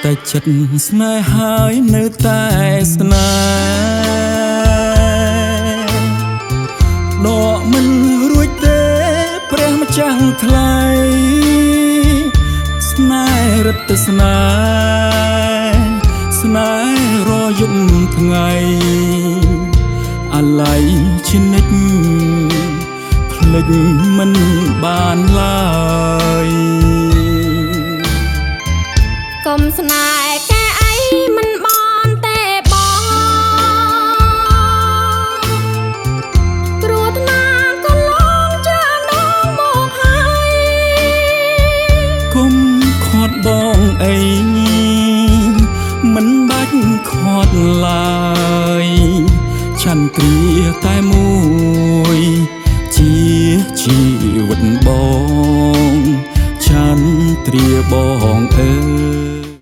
តែចិត្តស្នេហាយនៅតែស្នេហ៍ដកមិនរួចទេព្រះម្ចាស់ថ្លៃស្នេហ៍រត់ទៅស្នេហ៍ស្នេហ៍រយប់ថ្ងៃអាឡ័យជានិច្ចភ្លេចមិនបានឡើយ កុំស្នេហ៍